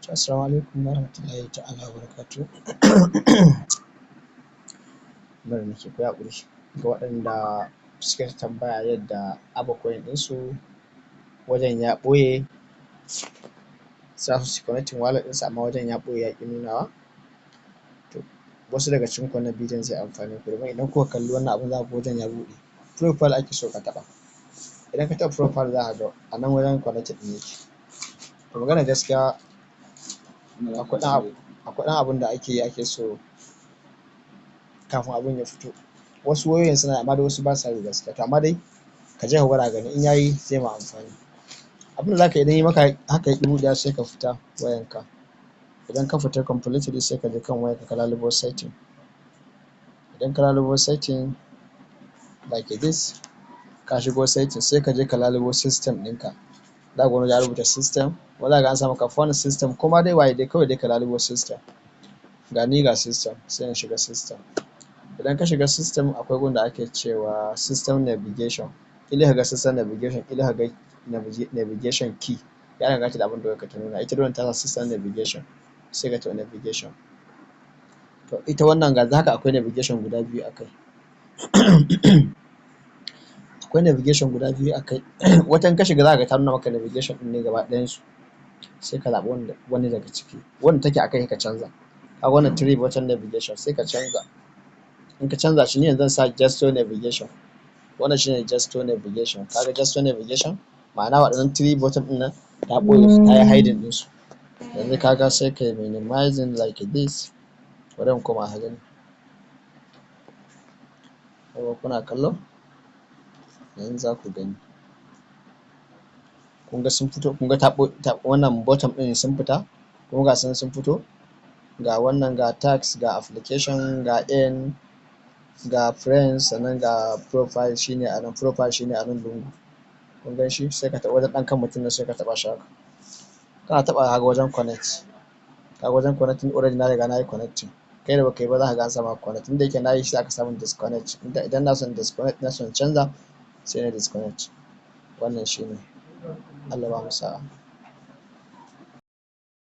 Assalamu alaikum warahmatullahi ta'ala wa barakatuhu mura nake, kuyi haƙuri. Ga waɗanda suke ta tambaya yadda avacoin ɗin su wajen ya ɓoye, zasu connecting wallet ɗinsu amma wajen ya ɓoye yaƙi nunawa. To, wasu daga cikin ku wannan bidiyon zai amfane ku, domin idan kuka kalli wannan abun, zaku ga wajen ya buɗe. Profile ake so ka taɓa. Idan ka taɓa profile, zaka ga a nan wajen connecting ɗin yake. To, maganar gaskiya, akwai ɗan abun da ake yi, ake so kafin abun ya fito. Wasu wayoyin suna, amma dai wasu basa yi gaskiya. To, amma dai kaje ka gwada ka gani, in yayi zai ma amfani. Abunda zaka yi, idan ya maka haka yaƙi buɗewa, sai ka fita wayanka. Idan ka fita completely, sai ka je kan wayarka ka lalubo setting. Idan ka lalubo setting like this, ka shigo setting, sai ka je ka lalubo system ɗinka. Zaka ga wani ya rubuta system, wani zaka ga an sa maka phone system, koma dai waye dai, kawai dai ka lalubo system. Ga ni ga system, sai in shiga system. Idan ka shiga system, akwai gun da ake cewa system navigation. Ƙila ka ga system navigation, ƙila ka ga navigation key, ya danganta da abin da wayarka ta nuna. Ita dai wannan ta sa system navigation, sai ka taɓa navigation. To, ita wannan ga haka akwai navigation guda biyu a kai. Akwai navigation guda biyu a kai. Wata in ka shiga, zaka ga ta nuna maka navigation ɗin ne gaba ɗayan su. Sai ka zaɓi wanda wani daga ciki wanda take a kai, ka canza. Kaga wannan three button navigation, sai ka canza. In ka canza shi, ni yanzu zan sa gesture navigation. Wannan shine gesture navigation. Kaga gesture navigation, ma'ana waɗannan three button ɗin nan ta ɓoye su, ta yi hiding ɗinsu. Yanzu kaga sai kai minimizing like this. Bari in koma ka gani. Yawwa, kuna kallo, yanzu za ku gani. Kun ga sun fito? Kun ga ta wannan button ɗin sun fita kuma ga su nan sun fito. Ga wannan, ga task, ga application, ga n, ga friends, sannan ga profile. Shine a nan profile, shine a nan lungu. Kun gan shi? Sai ka taɓa wajen ɗan kan mutum nan, sai ka taɓa shi haka. Kana taɓa, kaga wajen connect. Kaga wajen connecting, already na riga na yi connecting. Kai da baka yi ba, za ka ga an sa maka connect. Inda yake na yi shi, aka samun disconnect. Idan na son disconnect, na son canza, sai na disconnect. Wannan shine. Allah ba mu sa'a.